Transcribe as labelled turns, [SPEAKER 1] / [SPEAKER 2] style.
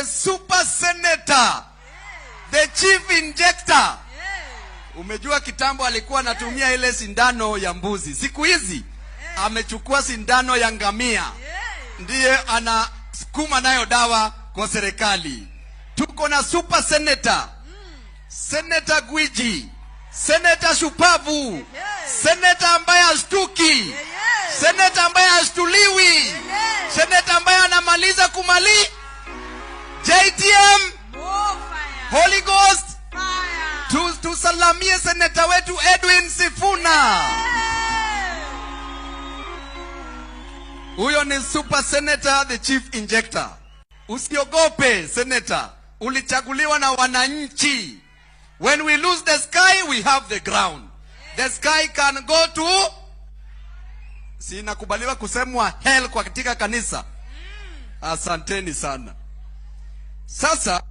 [SPEAKER 1] the super senator, the chief injector. Umejua kitambo alikuwa anatumia ile sindano ya mbuzi, siku hizi amechukua sindano ya ngamia, ndiye anasukuma nayo dawa kwa serikali. Tuko na super senator, Senator Gwiji, Senator shupavu, senator ambaye hashtuki, senator ambaye hashtuliwi, senator ambaye anamaliza kumali JTM. Holy Ghost. Tusalamie seneta wetu Edwin Sifuna. Huyo ni super senator, the chief injector. Usiogope senator, ulichaguliwa na wananchi. When we lose the sky, we have the ground. The sky can go to, si inakubaliwa kusemwa hell kwa katika kanisa. Asanteni sana. Sasa